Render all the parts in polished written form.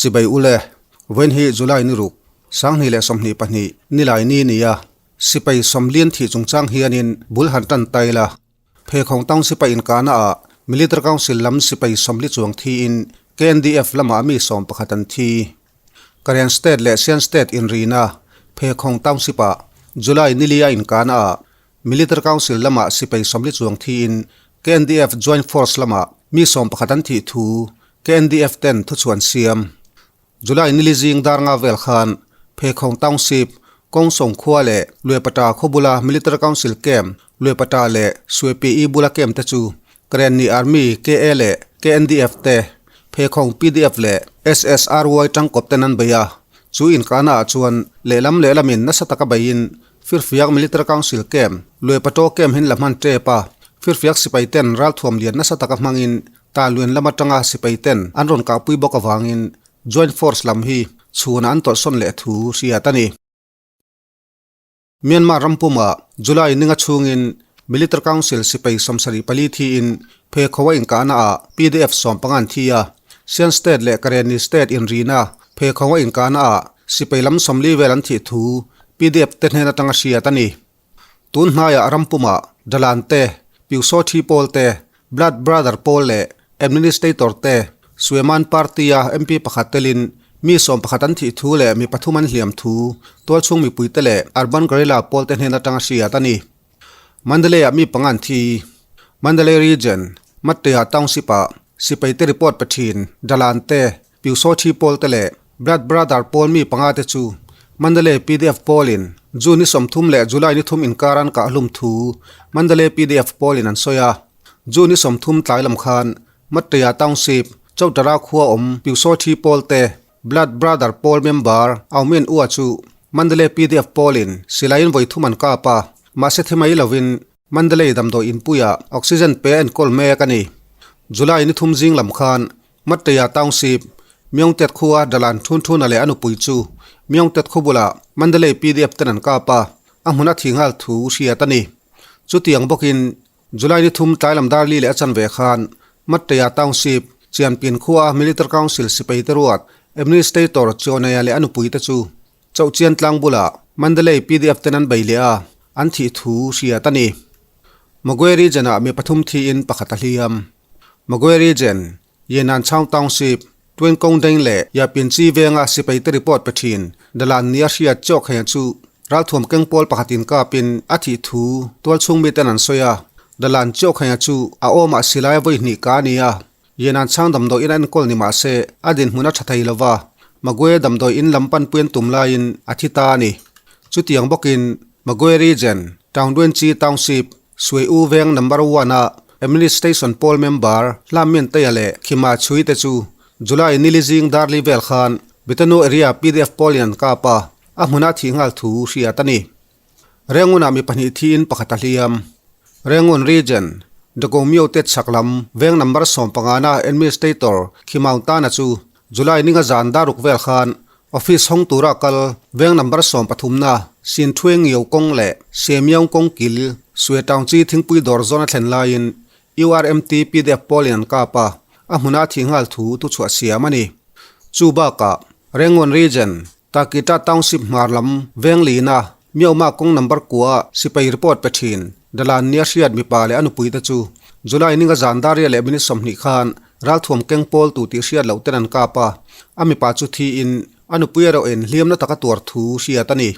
Chibai ule, vawiin hi July ni ruk, 2022 nilai ni nia, sipai sawmlian thih chungchang hianin bul han tan ta ila. Pheikhawng town sipai inkahna ah Military Council lam sipai 40 chuang thiin KNDF lamah mi 11 an thi. Karen State leh Shan State inrina Pheikhawng Township ah July nilia inkahna ah Military Council lamah sipai 40 chuang thiin KNDF Joint Force lamah mi 11 an thih thu KNDF ten thuchhuan siam. July nili zing dar nga vel khan Pheikhawng Township, Kawngsawng khua leh Luepata khaw bula Military Council Camp, Luepata leh Suepi bula camp te chu Karenni Army, KA leh KNDF te, Pheikhawng PDF leh SSRY tangkawp ten an bei a. Chu inkahna ah chuan lehlam lehlamin nasa taka beiin Firfiak Military Council Camp, Luepato Camp hin la hman tep a. Firfiak sipai ten ralthuam lian nasa taka hmangin Taluan lam atanga sipai ten an rawn kahpui bawk avangin Joint Force lam hi chhunah an tawlhsawn leh thu hriat a ni. Myanmar ram pumah July ninga chhungin Military Council sipai 74 thiin pheikhawh a inkahna ah PDF 15 an thi a, Shan State leh Karenni State inrina pheikhawh a inkahna ah sipai lam 40 vel an thih thu PDF te hnen atanga hriat a ni. Tun hnaiah ram pumah Dalan te, Pyusawthi pawl te, Blood Brother pawl leh Administrator te, Sueman Party-a MP pakhat telin mi 11 an thih thu leh mi pathum an hliam thu tualchhung mipuite leh Urban Guerrilla pawl te hnen atanga hriat a ni. Mandalay-ah mi panga an thi. Mandalay Region, Matteha Township-ah sipaite report pe thin Dalan te, Pyusawthi pawl te leh Blood Brother pawl mi panga te chu Mandalay PDF pawlin June ni 30 leh July ni thum inkar an kah hlum thu Mandalay PDF pawlin an sawi a. June ni 30 tlai lam khan Matteya Township, Chowtara khua awm Pyusawthi pawl te Blood Brother pawl member Aumin Ua chu Mandalay PDF pawlin silaiin vawi thum an kap a, mahse thi mai lovin Mandalay damdawi inpuiah oxygen pe a enkawl mek a ni. July ni thum zing lam khan Matteya Township, Myongtet khua Dalan Thun Thuna leh a nupui chu Myongtet khaw bulah Mandalay PDF ten an kap a, a hmun a thi nghal thu hriat a ni. Chutiang bawkin July ni thum tlai lam dar li leh a chanve khan Matteya Township, Chianpin khua Military Council sipai te ruat Administrator Chionaya leh a nupui te chu Chauhchian tlang bulah Mandalay PDF ten an bei leh a, an thih thu hriat a ni. Magwe region-ah mi pathum thiin pakhat a hliam. Magwe region, Yenan Chaung Township, Twin Kong Deng leh Yapin Chi venga sipai te report pe thin Dalan nia hriat chawk heng chu ralthuam keng pawl pakhatin kapin a thih thu tualchhung miten an sawi a. Dalan chawk heng chu a awmah silai vawi hnih ka a ni a. Yenan chhang damdawi in a enkawl ni mah se a dinhmun a tha thei lova, Magwe damdawi in lam panpui an tum laiin a thi ta a ni. Chutiang bawkin Magwe region, Taungdwenchi Township, Suai U veng number one a Administration pawl member Hlamian Teia leh Khima Chhui te chu July nili zing darli vel khan Bitanu area PDF pawlin an kap a, a hmuna thih nghal thu hriat a ni. Rengunah mi pahnih thiin pakhat a hliam. Rengun Region, Dagomyo te chhak lam veng number 15 na Administrator Khimaung Tana chu July ninga zan daruk vel khan Office hawng tura kal veng number 13 na Sin Thueng Ngio kawng leh Semiang kawng kil Sue Town chi thingpui dawr zawn a thlen laiin URMT PDF pawlin an kap a, a hmuna thih nghal thu tu chhuah siam a ni. Chu bakah Rengon Region, Takita Township hmar lam veng lina Myaoma kawng number kua sipai report pe thin Dalan nia hriat mipa leh a nupui te chu July ninga zan daria leh minute 20 khan ralthuam keng pawl tu tih hriat loh ten an kap a, a mipa chu thiin a nupui erawh in hliamna taka tuar thu hriat a ni.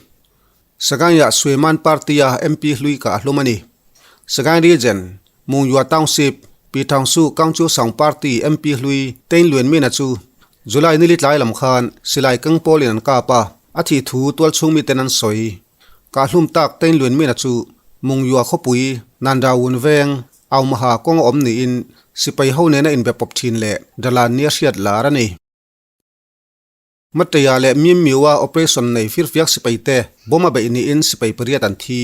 Sagaing-ah Sueman Party-a MP hlui kah a hlum a ni. Sagaing Region, Mungyua Township, Pyithaungsu Kaungchu Saung Party MP hlui Tein Luen Mina chu July nili tlai lam khan silai keng pawlin an kap a, a thih thu tualchhung miten an sawi. Kah hlum tak Tein Luen Mina chu Mungyua khawpui Nandawun veng Aumaha kawng a awm niin sipai ho nena inbe pawp thin leh Dalan nia hriat lar a ni. Matteia leh Mim Miua operation nei firfiak sipai te bomb a beih niin sipai pariat an thi.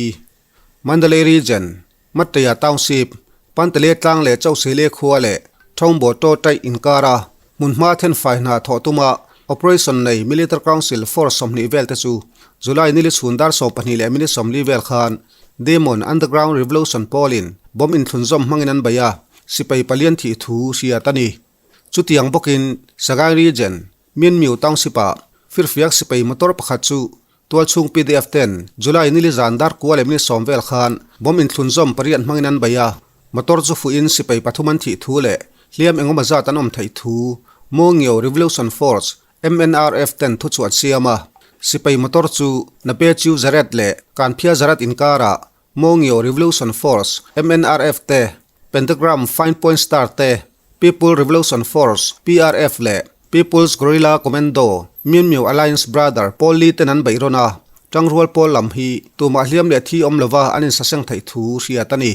Mandalay Region, Matteia Township, Pantale tlang leh Chauhsele khua leh Thongbo To Taih inkara hmunhma thenfai hna thawh tuma operation nei Military Council Force 20 vel te chu July nili chhun dar 12 leh minute 40 vel khan Demon Underground Revolution pawlin bomb inthlunzawm hmangin an bei a, sipai palian thih thu hriat a ni. Chutiang bawkin Sagaing Region, Myinmyu Township-ah firfiak sipai motor pakhat chu Tualchhung pdf ten July nili zan dar kua leh minute sawm vel khan bomb inthlunzawm pariat hmangin an bei a, motor chu fuhin sipai pathum an thih thu leh hliam engemaw zat an awm theih thu Mongyo Revolution Force, MNRF, ten thu chu an siam a. Sipai motor chu Nape Chiu Zaret leh Kanphia Zarat inkarah Mongyo Revolution Force, MNRF, te, Pentagram Fine Point Star te, People Revolution Force, PRF, leh People's Guerrilla Commando, Myinmyo Alliance Brother, pawl li ten an beih rawn a, tangrual pawl lam hi tumah hliam leh thi awm lova an insaseng theih thu hriat a ni.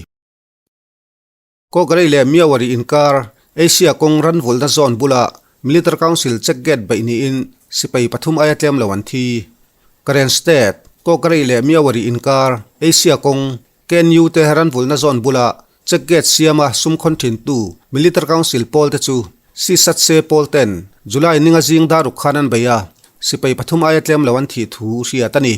Kawkarei leh Myanmar-i inkar Asia kawng ran vulhna zawn bulah Military Council check gate beih niin sipai pathum aia tlem lo an thi. Karen State, Kawkarei leh Myanmar-i inkar Asia kawng KNU te ran vulhna zawn bulah check gate siama sum khawn thintu Military Council pawl te chu Sisatse pawl ten July ninga zing daruk khan an bei a, sipai pathum aia tlem lo an thih thu hriat a ni.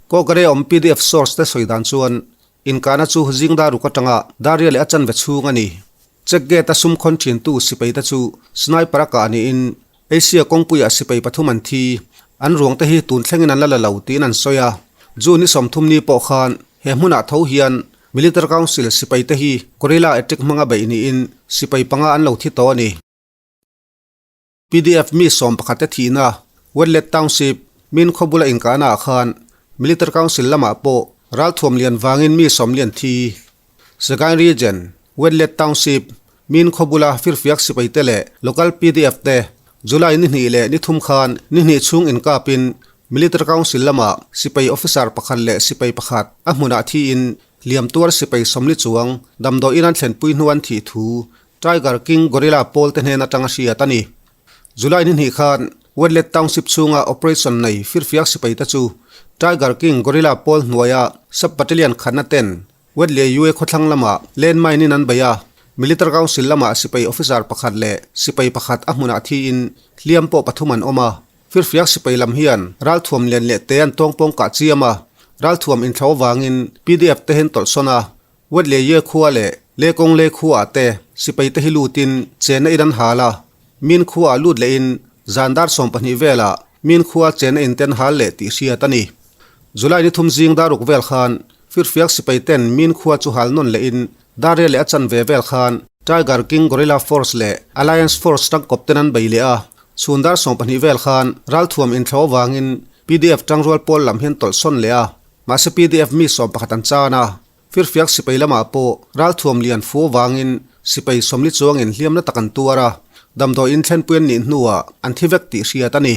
Kawkarei awm pdf source te sawi dan chuan Inkahna chu zing dar ruk atanga Daria leh a chanve chhung a ni. Check gate a sum khawn thintu sipai te chu sniper a kah niin Asia kawngpuiah sipai pathum an thi. An ruang te hi tun thlengin an la la lo tiin an sawi a. June ni 30 ni pawh khan he hmunah tho hian Military Council sipai te hi guerrilla attack hmanga beih niin sipai panga an lo thi tawh a ni. Pdf mi 11 te thihna Wetlet Township, Min khaw bula inkahna ah khan Military Council lamah pawh ralthuam lian vangin mi sawm lian thi. Sagaing Region, Wetlet Township, Min khaw bula firfiak sipai te leh local pdf te July ni hnih leh ni thum khan ni hnih chhung inkapin Military Council lamah sipai officer pakhat leh sipai pakhat a hmunah thiin hliam tuar sipai 40 chuang damdawiin an thlenpui hnu an thih thu Tiger King Gorilla pawl te hnen atanga hriat a ni. July ni hnih khan Wetlet Township chhunga operation nei firfiak sipai te chu Tiger King Gorilla pawl hnuaia sub-battalion khatna ten Wetlei Yue khawthlang lamah landmine in an bei a, Military Council lamah sipai officer pakhat leh sipai pakhat a hmunah thiin hliam pawh pathum an awm a. Firfiak sipai lam hian ralthuam lian leh te an tawngpawng kah chiam a, ralthuam inthlo avangin pdf te hian tawlhsawn a, Wet leh Ye khua leh Le Kawng Le khua ah te sipai te hi lutin chenna in an hal a, Min khua ah lut lehin zan dar 12 velah Min khua chenna in te an hal leh tih hriat a ni. July ni thum zing dar ruk vel khan Firfiak sipai ten Min khua chu hal nawn lehin dar rial leh a chanve vel khan Tiger King Guerrilla Force leh Alliance Force tangkawp ten an bei leh a, chhun dar 12 vel khan ralthuam inthlo avangin pdf tangrual pawl lam hian tawlhsawn leh a, Mahse pdf mi 11 an chan a, firfiak sipai lamah pawh ralthuam lian fu avangin sipai 40 chuangin hliamna tak an tuar a, damdawiin thlenpui an nih hnuah an thi vek tih hriat a ni.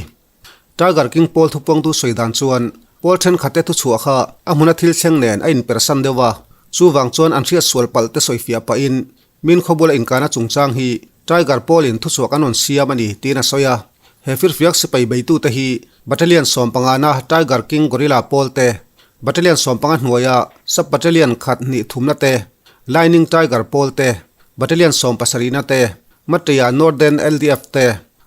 Tiger King pawl thupuangtu sawi dan chuan pawl thenkhatte thuchhuah kha a hmuna thil thleng nen a inpersan deuh a, chuvang chuan an hriat sual palh te sawifiah pahin Min khaw bula inkahna chungchang hi Tiger pawlin thuchhuak an rawn siam a ni tiin a sawi a. He firfiak sipai beitute hi Battalion 15 na Tiger King Gorilla pawl te, Battalion 15 hnuaia Sub Battalion khat hnih thumna te, Lightning Tiger pawl te, Battalion 70 na te, Matria Northern LDF te,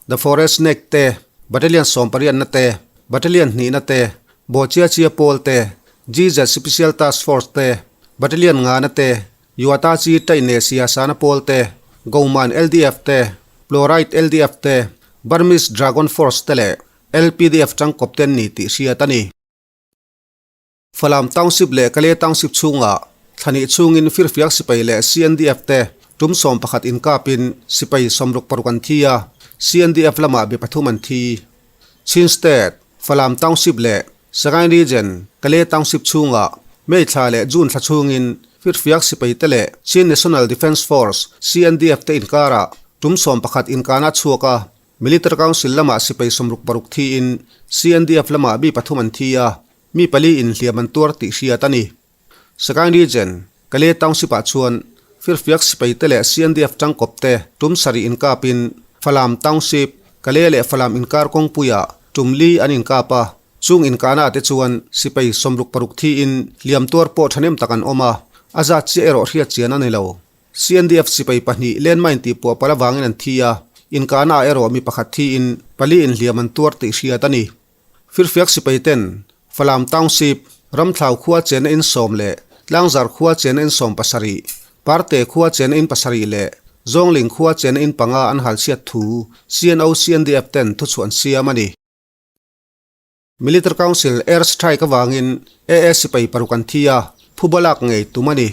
The Forest Snake te, Battalion 18 na te, Battalion hnih na te, Bochia Chia pawl te, GZ Special Task Force te, Battalion nga na te, Yuata chi Taine Siasana pawl te, Goman LDF te, Plorite LDF te, Burmese Dragon Force te leh LPDF tangkawp te an ni tih hriat a ni. Falam Township leh Kalay Township chhungah thlahnih chhungin firfiak sipai leh CNDF te tum 11 inkapin sipai 66 an thi a, CNDF lamah mi pathum an thi. Chin State, Falam Township leh Sagaing Region, Kalay Township chhungah May thla leh June thla chhungin firfiak sipai te leh Chin National Defence Force, CNDF, te inkarah tum 11 inkahna a chhuak a, Military Council lamah sipai 66 thiin CNDF lamah mi pathum an thi a, mi pali inhliam an tuar tih hriat a ni. Sagaing Region, Kalay Township ah chuan firfiak sipai te leh CNDF tangkawp te tum sarih inkapin Falam Township, Kalay leh Falam inkar kawngpuiah tum li an inkap a, chung inkahna te chuan sipai 66 thiin hliam tuar pawh thahnem tak an awm a, a zat chiah erawh hriat chian a ni lo. CNDF sipai pahnih landmine tih puah palh avangin an thi a, inkahna ah erawh mi pakhat thiin pali inhliam an tuar tih hriat a ni. Firfiak sipai ten Falam Township, Ramthlau khua chenna in sawm leh Tlangzar khua chenna in 17, Parte khua chenna in pasarih leh Zawngling khua chena in panga an hal chhiat thu CNO CNDF ten thuchhuah an siam a ni. Military Council air strike avangin AA sipai paruk an thi a, phuba lak ngei tum a ni.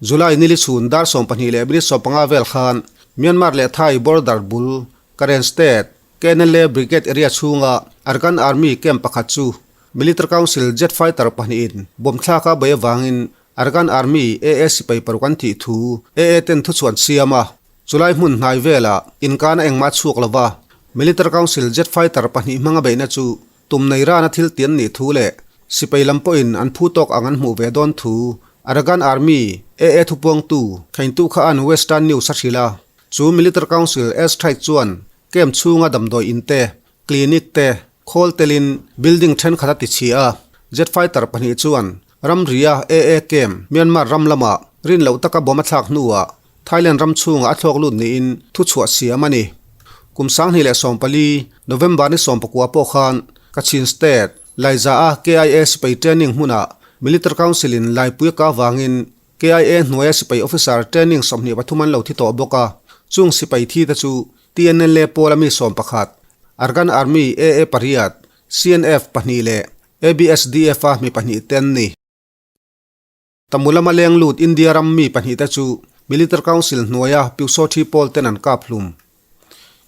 July nili chhun dar 12 leh minute 15 vel khan Myanmar leh Thai border bul Karen State, KNLA Brigade area chhunga Arakan Army camp pakhat chu Military Council jet fighter pahnihin bomb thlak a bei avangin Arakan Army AA sipai paruk an thih thu AA ten thuchhuan siam a, chulai hmun hnai velah inkana engmah a chhuak lova. Military Council jet fighter pahnih hmanga beihna chu tum nei rana thil ti an nih thu leh sipai lam pawhin an phu tawk ang an hmuh ve dawn thu Arakan Army AA thupuangtu Khaintu kha an Western News a hrilh a. Chu Military Council air strike chuan camp chhunga damdawi in te, clinic te, khawl telin building thenkhat a ti chhia a, jet fighter pahnih chuan ramria AA camp Myanmar ram lamah rin loh taka bomb a thlak hnuah Thailand ram chhungah a thlawk lut niin thuchhuah siam a ni. Kum 2014 November ni 19 pawh khan Kachin State, Laiza-a KIA sipai training hmunah Military Council-in laipui a kah avangin KIA hnuaia sipai officer training 23 an lo thi tawh bawk a, chung sipai thi te chu TNLA pawla mi 11, Arakan Army AA pariat, CNF pahnih leh ABSDF a mi pahnih te an ni. Tamu lama leng lut India ram mi pahnih te chu Military Council hnuaia Pyusawthi pawl ten an kap hlum.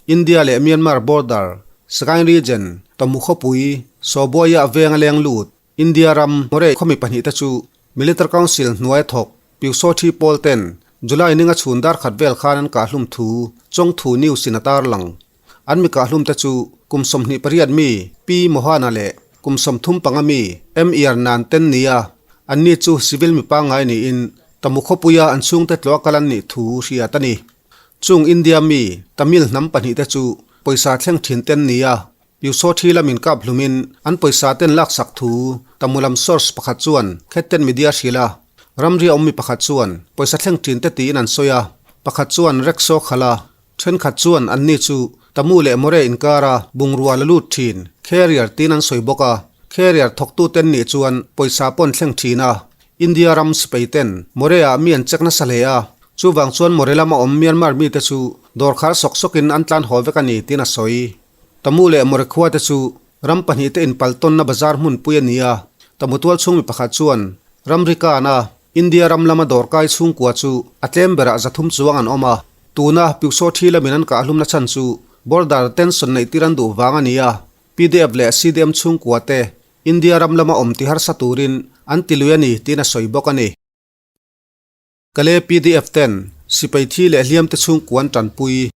India leh Myanmar border, Sagaing Region, Tamu khawpui, Sawbuaia venga leng lut India ram Moreh khawmi pahnih te chu Military Council hnuaia thawk Pyusawthi pawl ten July ninga chhun dar khat vel khan an kah hlum thu Chawngthu News in a tarlang. An mi kah hlum te chu kum 28 mi Pi Mohana leh kum 35 mi M Iar Nan ten nia anni chu civil mi pangngai niin Tamu khawpuia an chhungte tluah kal an nih thu hriat a ni. Chung India mi Tamil hnam pahnih te chu pawisa thleng thin ten nia Pyusawthi lamin kap hlumin an pawisa ten laksak thu Tamu lam source pakhat chuan Khetten Media hrilh a. Ramria awmmi pakhat chuan pawisa thleng thin te tiin an sawi a, pakhat chuan rickshaw khalh a, thenkhat chuan anni chu Tamu leh Moreh inkara bungrua la lut thin carrier tiin an sawi bawk a. Carrier thawktu ten nih chuan pawisa pawn thleng thin a. India ram sipai ten Moreh ah mi an check nasa hle a, chuvang chuan Moreh lama awm Myanmar mite chu dawr khar sawk sawkin an tlan haw vek a ni tiin a sawi. Tamu leh Moreh khua te chu ram pahnih te inpaltawnna bazar hmunpui a ni a, Tamu tual chhung mi pakhat chuan ramri kana India ram lama dawrkai chhungkua chu a tlem berah 300 chuang an awm a, tuna Pyusawthi lamin an kahhlumna chhan chu border tension neih tir an duh vang a ni a, PDF leh CDM chhungkua te India ram lama awm ti harsa turin an ti lui a ni tiin a sawi bawk a ni. Kale PDF ten sipai thi leh hliam te chhungkua an tanpui.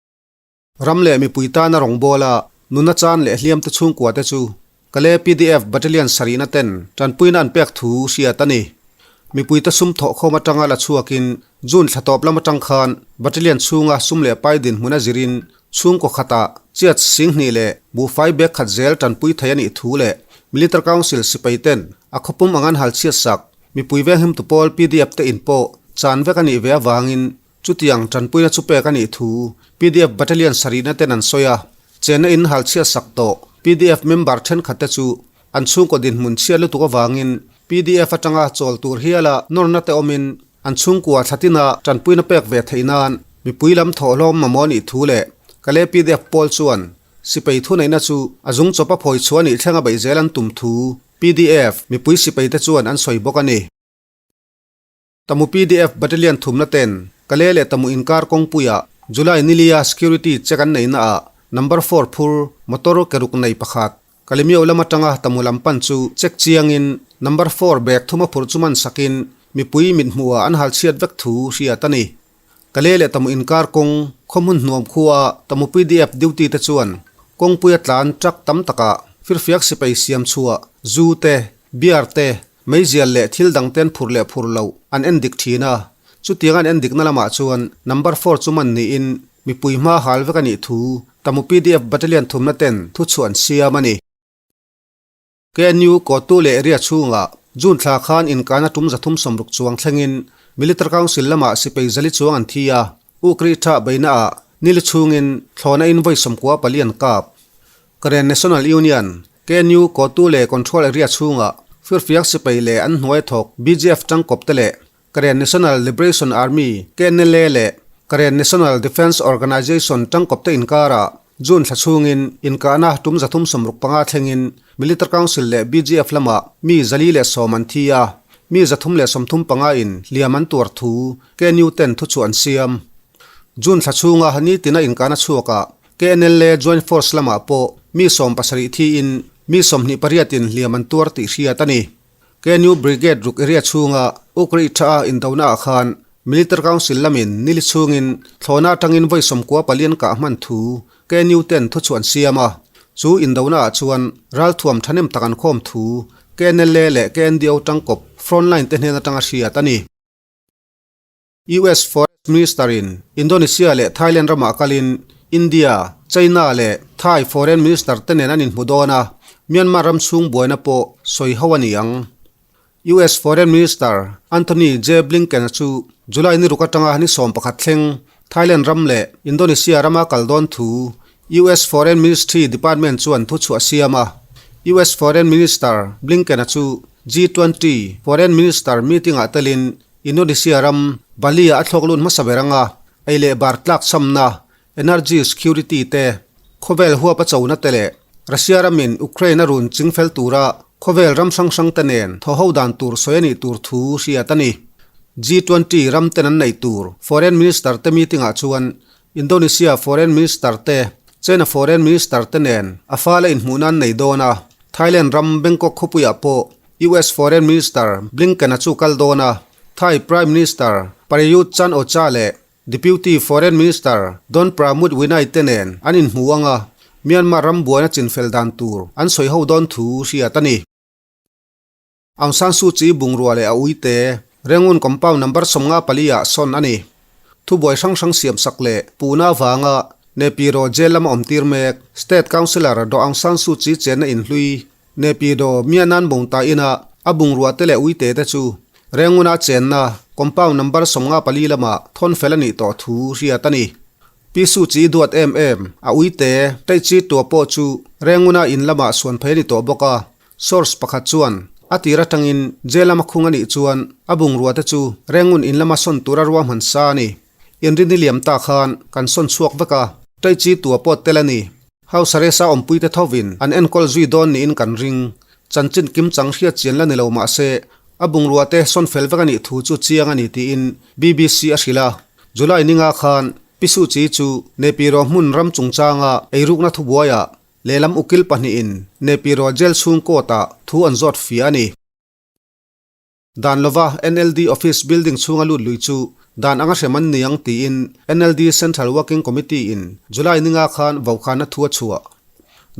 Ram leh mipui tana rawngbawla nuna chan leh hliam te chhungkua te chu Kale PDF Battalion sarihna ten tanpuina an pek thu hriat a ni. Mipui te sum thawhkhawm atanga la chhuakin June thla tawp lam atang khan Battalion chhunga sum leh pai dinhmun a zirin chhungkaw khatah chiat 2000 leh buhfai bag khat zel tanpui thei a nih thu leh Military Council sipai ten a khawpum ang an hal chhiat sak mipui venghimtu pawl PDF te in pawh chan vek a nih ve avangin Chutiang tanpuina chu pek a nih thu PDF Battalion sarihna ten an sawi a, chenna in hal chhiat sak tawh PDF member thenkhat te chu an chhungkaw dinhmun chhiat lutuk avangin PDF atanga chawl tur hiala nawrna te awmin an chhungkua thlatina tanpuina pek ve theih nan mipui lam thawhlawm mamawh a nih thu leh Kale PDF pawl chuan sipai thuneihna chu a zung chawpa phawi chhuah nih thlenga beih zel an tum thu PDF mipui sipai te chuan an sawi bawk a ni. Tamu PDF Battalion thumna ten Kale leh Tamu inkar kawngpuiah July nilia security check an neihna ah number four phur motor ke ruk nei pakhat Kalemio lam atanga Tamu lam pan chu check chiangin number four bag thuma phurh chu man sakin mipui mit hmuhah an hal chhiat vek thu hriat a ni. Kale leh Tamu inkar kawng khawhmun hnuam khua Tamu PDF duty te chuan kawngpuia tlan truck tam takah firfiak sipai siam chhuah zu te, beer te, Meizial leh thil dang ten phur leh phur loh an en dik thin a, chutiang an en dikna lamah chuan number four chu man niin mipui hma hal vek a nih thu Tamu PDF Battalion thumna ten thu chhuah an siam a ni. KNU Kawtu leh area chhungah June thla khan inkana tum 360 chuang thlengin Military Council lamah sipai zali chuang an thi a, Ukri tha beihnaah nili chhungin thlawhna in vawi 94 an kap. Karen National Union, KNU, Kawtu leh Control Area chhungah firfiak sipai leh an hnuai thawk BGF tangkawp te leh Karen National Liberation Army, KNLA, leh Karen National Defence Organization tangkawpte inkarah June thla chhungin inkahna tum 365 thlengin Military Council leh BGF lamah mi 410 an thi a, mi 335 in hliam an tuar thu KNU ten thuchhuah an siam. June thla chhunga nitina inkahna chhuakah KNLA Joint Force lamah pawh mi 70 thiin mi 28 in hliam an tuar tih hriat a ni. KNU Brigade ruk area chhunga Ukri tha a indona ah khan Military Council lamin nili chhungin thlawhna atangin vawi 94 kah hman thu KNU ten thuchhuah an siam a. Chu indona ah chuan ralthuam thahnem tak an khawm thu KNLA leh KNDO tangkawp frontline te hnen atanga hriat a ni. US Forest Minister in Indonesia leh Thailand ramah kalin India, China leh Thai Foreign Minister te nen an inhmu dawn a, Myanmar ram chhung buaina pawh sawi ho a ni ang. US Foreign Minister Antony J Blinken chu July ni ruk atanga ni 11 thleng Thailand ram leh Indonesia rama kal dawn thu US Foreign Ministry Department chuan thuchhuah a siam a. US Foreign Minister Blinken-a chu G20 Foreign Minister meeting-ah telin Indonesia ram Bali-ah a thlawk lut hmasa ber anga ei leh bar tlak chhamna, energy security te, khawvel huap a chona te leh Russia ramin Ukraine a run chingfel tura khawvel ram hrang hrang te nen thawho dan tur sawi a nih tur thu hriat a ni. G20 ram ten an neih tur Foreign Minister te meeting-ah chuan Indonesia Foreign Minister te, China Foreign Minister te nen a fala inhmuhna an nei dawn a, Thailand ram Bangkok khawpuiah pawh US Foreign Minister Blinken-a chu kal dawn a, Thai Prime Minister Prayut Chan-o-cha leh Deputy Foreign Minister Don Pramudwinai te nen an inhmu ang a, Myanmar ram buaina chinfel dan tur an sawi ho dawn thu hriat a ni. Aung San Suu Kyi bungrua leh a uite Rangoon Compound number 54 ah sawn a ni. Thubuai hrang hrang siamsak leh puhna avanga Nepiro jail lama awmtir mek State Councillor Daw Aung San Suu Kyi chenna inhlui Nepiro Myanan Bongta ina a bungrua te leh uite te chu Rangoon-a chenna Compound number 54 lamah thawn fel a nih tawh thu hriat a ni. Pi Suu Kyi duat em em a uite Taichi tua pawh chu Rangoon-a in lamah suan phei a ni tawh bawk a. Source pakhat chuan, A tir atangin jail lama khung a nih chuan a bungrua te chu Rangoon in lama sawn tura ruahman sa a ni. Inrini liam ta khan kan sawn chhuak vek a, Taichi tua pawh tel a ni. House arrest a awmpuite thovin an enkawl zui dawn niin kan ring. Chanchin kimchang hriat chian la ni lo mah se, a bungrua te sawn fel vek a nih thu chu chiang a ni tiin BBC a hrilh a. July ninga khan Pi Suu Kyi chu Nepiro hmun ram chungchanga eirukna thubuaiah Lehlam ukil pahnihin Nepiro jail chhung court-ah thu an zawt fia a ni. Dan lova NLD office building chhunga lut lui chu dan anga hrem an ni ang tiin NLD Central Working Committee-in July ninga khan vaukhana thu a chhuah.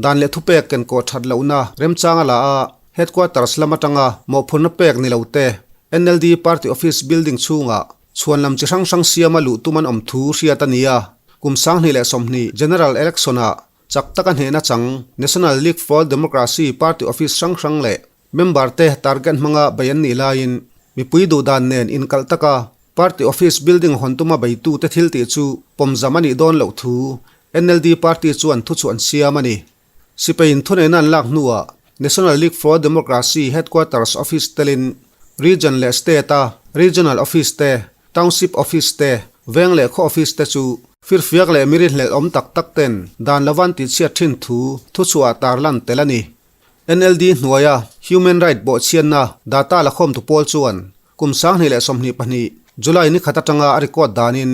Dan leh thupek kenkawh that lohna remchanga la a headquarters lam atanga mawhphurhna pek ni lo te NLD party office building chhungah Chhuan lam chi hrang hrang siama luh tum an awm thu hriat a ni a, kum 2020 General Election-ah chak taka hnehna chang National League for Democracy party office hrang hrang leh member te target hmanga bei an nih laiin mipui duhdan nen inkalh taka party office building hawn tuma beitute thil tih chu pawmzam a nih dawn loh thu NLD party chuan thuchhuah an siam a ni. Sipai inthuneihna an lak hnuah National League for Democracy Headquarters Office telin Region leh State-a Regional Office te, Township Office te, Veng leh khaw Office te chu firfiak leh mi rinhlelh awm tak tak ten dan lova an tihchhiat thin thu thuchhuah tarlan tel a ni. NLD hnuaia Human Right bawhchhiatna data lakhawmtu pawl chuan Kum 2022 July ni khat atanga a record danin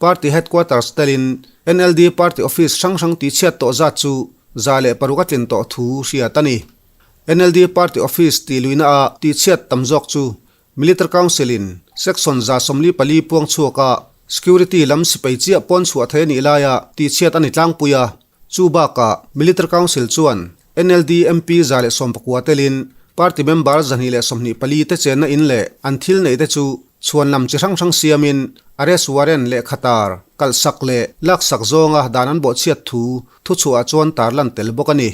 Party Headquarters telin NLD Party Office hrang hrang tihchhiat tawh zat chu 106 a tlin tawh thu hriat a ni. NLD Party Office tih luihna a tihchhiat tam zawk chu Military Council in Section 144 puang chhuaka Security lam sipai chiah pawn chhuah thei a nih laia tihchhiat a ni tlangpui a. Chu bakah Military Council chuan NLD MP 119 telin party member 224 te chenna in leh an thil neih te chu chhuan lam chi hrang hrang siamin arrest warrant lehkha tar, kalhsak leh laksak zawnga dan an bawhchhiat thu thuchhuah chuan tarlan tel bawk a ni.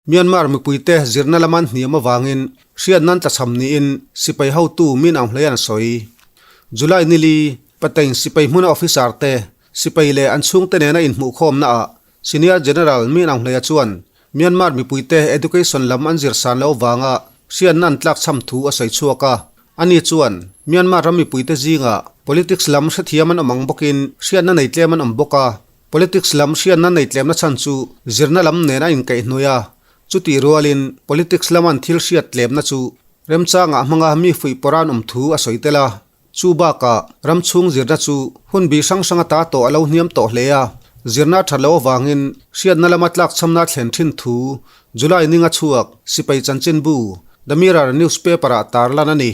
Myanmar mipuite zirna lama an hniam avangin hriatna an tlachham niin sipai hotu Min Aung Hlaing an sawi. July nili, Patein sipai hmuna officer te, sipai leh an chhungte nena inhmuhkhawmnaah Senior General Min Aung Hlaia chuan Myanmar mipuite education lam an zir san loh avanga hriatna an tlakchham thu a sawi chhuak a. Ani chuan, Myanmar ram mipuite zingah politics lam hrethiam an awm ang bawkin hriatna nei tlem an awm bawk a, politics lam hriatna nei tlemna chhan chu zirna lam nen a inkaihhnawih a, chutih rualin politics laman thil hriat tlemna chu remchangah hmanga mi fuih pawrh an awm thu a sawi tel a. Chu bakah ram chhung zirna chu hun bi hrang hrang ata tawh a lo hniam tawh hle a, zirna a that loh avangin hriatna lama tlakchhamna thlen thin thu July ninga chhuak sipai chanchinbu The Mirror newspaper ah tarlan a ni.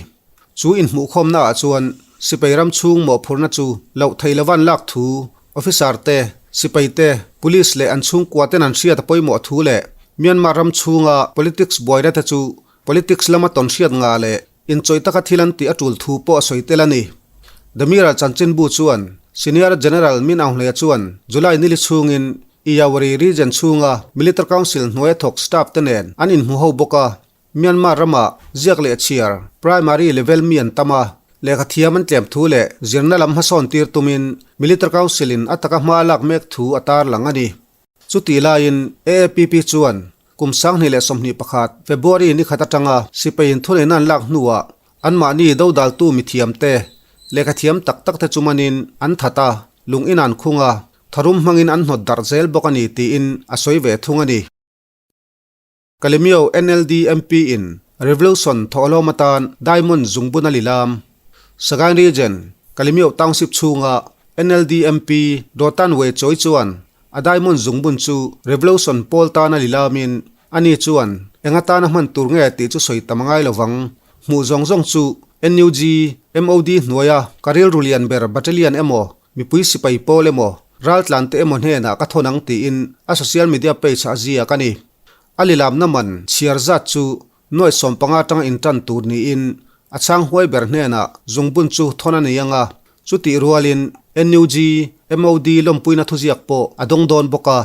Chu inhmuhkhawmna ah chuan sipai ram chhung mawhphurhna chu loh theih lovan lak thu officer te, sipai te, police leh an chhungkua ten an hriat a pawimawh thu leh Myanmar ram chhunga politics buaina te chu politics lama tawnhriat ngah leh Inchawih taka thil an tih a tul thu pawh a sawi tel a ni. The Mirror chanchinbu chuan Senior General Min Aung Hlaing chuan July nili chhungin Iyawari region chhunga Military Council hnuaia thawk staff te nen an inhmu ho bawk a. Myanmar ramah ziak leh chhiar primary level mi an tam a, lehkha thiam an tlem thu leh zirna lam hmasawn tir tumin Military Council in a taka hma a lak mek thu a tarlang a ni. Chutih laiin AAPP chuan kum 2021 February ni khat atanga sipai inthunei an lak hnuah anmahni dodaltu mithiamte lehkha thiam tak tak te chu manin an that a, lung in an khung a, tharum hmangin an hnawt darh zel bawk a ni tiin a sawi ve thung a ni. Kalemyo NLD MP in Revolution thawhlawm atan Diamond zungbun a lilam. Sagaing Region, Kalemyo Township chhunga NLD MP Dawtan Wei Choi chuan a Diamond zungbun chu Revolution pawl tana lilamin ani chuan eng atana hman tur nge tih chu sawi tam a ngai lovang. Hmuh zawng zawng chu NUG, MOD hnuaia ka rilru lian ber Battalion emaw mipui sipai pawl emaw raltlan te emaw hnenah ka thawn ang tiin a social media page ah a ziak a ni. A lilamna man chhiar zat chu nuaih 15 atanga intan tur niin a chhang huai ber hnenah zungbun chu thawn a nei ang a, chutih rualin NUG, MOD lawmpuina thuziak pawh a dawng dawn bawk a.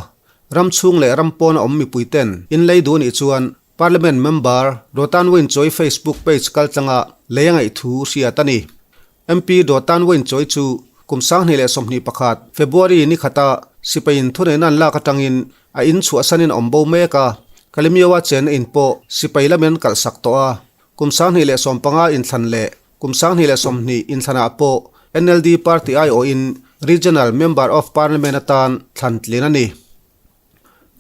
Ram chhung leh ram pawna awm mipuiten inlei duh nih chuan Parliament member Dawtan Win Choi Facebook page kaltlanga lei a ngaih thu hriat a ni. MP Dawtan Win Choi chu kum 2021 February ni khata sipaiin thuneihna an lak atangin a in chhuahsanin a awm bo mek a, Kalemyoa chenna in pawh sipai lamin an kalhsak tawh a. Kum 2015 inthlan leh kum 2020 inthlanah pawh NLD party aiawhin Regional Member of Parliament atan thlan tlin a ni.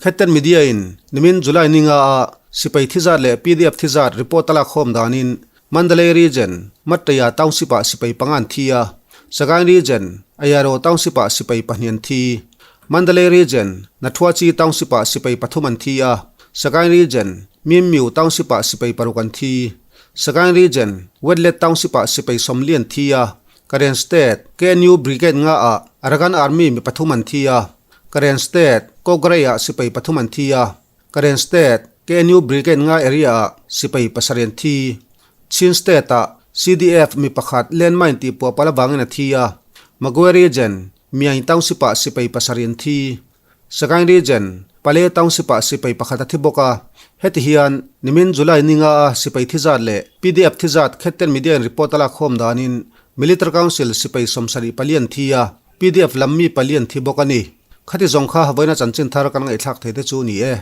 Khetten Media in nimin July ninga a sipai thizat leh PDF thizat report a lak khawm danin Mandalay Region, Mattaya Township ah sipai panga an thi a, Sagaing Region, Ayaro Township ah sipai pahnih an thi. Mandalay Region, Nathuachi Township ah sipai pathum an thi a, Sagaing Region, Mimyu Township ah sipai paruk an thi. Sagaing Region, Wetlet Township ah sipai sawmli an thi a, Karen State, KNU Brigade nga ah Arakan Army mi pathum an thi a, Karen State, Kawgray-ah sipai pathum an thi a, Karen State, KNU Brigade nga area-ah sipai pasarih an thi. Chin State-ah CDF mi pakhat landmine tih puah pal avangin a thi a, Magwe Region, Myaing Township-ah sipai pasarih an thi. Sagaing Region, Pale Township-ah sipai pakhat a thi bawk a. Heti hian nimin July ninga a sipai thi zat leh PDF thi zat Khetten Media in report a lakkhawm danin Military Council sipai 74 an thi a, Pdf lam mi pali an thi bawk a ni. Khati zawng kha vawiina chanchin thar kan ngaihthlak thei te chu ni e.